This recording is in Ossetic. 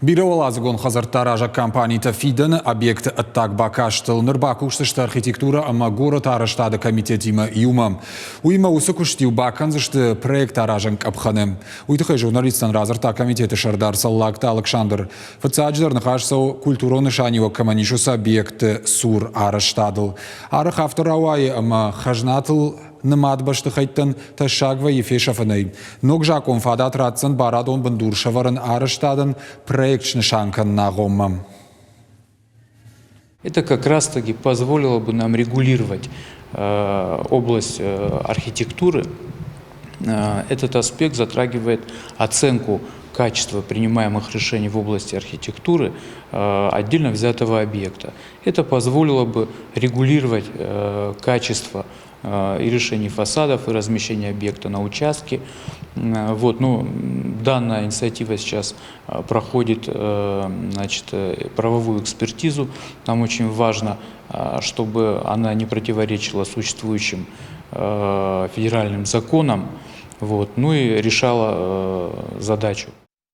Бирӕуӕладзыгон хӕдзӕрттӕ аразӕг компанитӕ фидӕны объекты ӕддаг бакастыл ныр бакусдзысты архитектурӕ ӕмӕ горӕты арӕзтады комитетимӕ иумӕ. Уыимӕ уыцы куыст-иу бакӕндзысты проект аразӕн къӕпхӕны. Уый тыххӕй журналисттӕн радзырдта комитеты сӕрдар Цӕллагты Алыксандр. Фыццаджыдӕр ныхас цӕуы культурон нысаниуӕг кӕмӕн ис, уыцы объекты цур арӕзтадыл. Арӕх афтӕ рауайы ӕмӕ хӕзнатыл нымад бӕстыхӕйттӕн тӕссаг вӕййы фесӕфынӕй. Ног закъон фадат ратдзӕн барадон бындур сӕвӕрын арӕзтадӕн проект снысан кӕнын агъоммӕ. Это как раз-таки позволило бы нам регулировать область архитектуры. Этот аспект затрагивает оценку качества принимаемых решений в области архитектуры отдельно взятого объекта. Это позволило бы регулировать качество и решений фасадов, и размещения объекта на участке. Вот, ну, данная инициатива сейчас проходит, значит, правовую экспертизу. Нам очень важно, чтобы она не противоречила существующим федеральным законам, вот, ну и решала задачу.